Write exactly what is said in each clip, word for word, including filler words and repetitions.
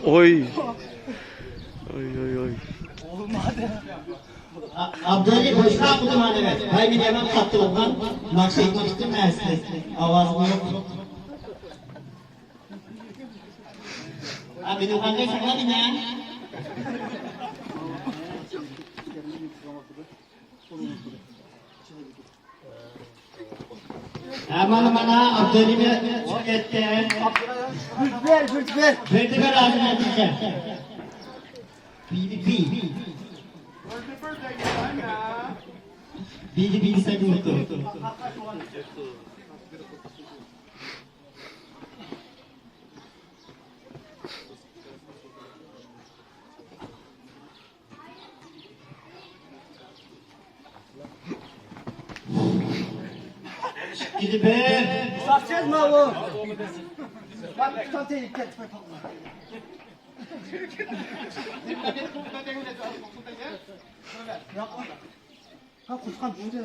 ئوي. ئوي، ئوي، ئوي. ئابدۇلى بوشقا قىلدى مانا. ۋاي، مېنى يامان قاتتىق ئۇرغان. ناخشا ئېيتماقچى ئەمەس. ئاۋازىم يوق. ئا، مېنى ئۇرغاندا ساڭا دېمە. ھە، مانا، مانا، ئابدۇرېھىم چىقىپ كەتتى. بىردى بەر، بىردى بەر. بىردى بەر ھازىر نەتىجە. بىردى بىر. بىردى بىر دېسەك بولۇپتۇ. ئىككىدە بىر. ساقچىز ماۋۇ. بەك تۇتان تېگىپ كەتتى. ھە، قۇسقان چۈشتى.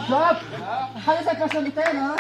Stop. Hadi sen kaçtan biter ha?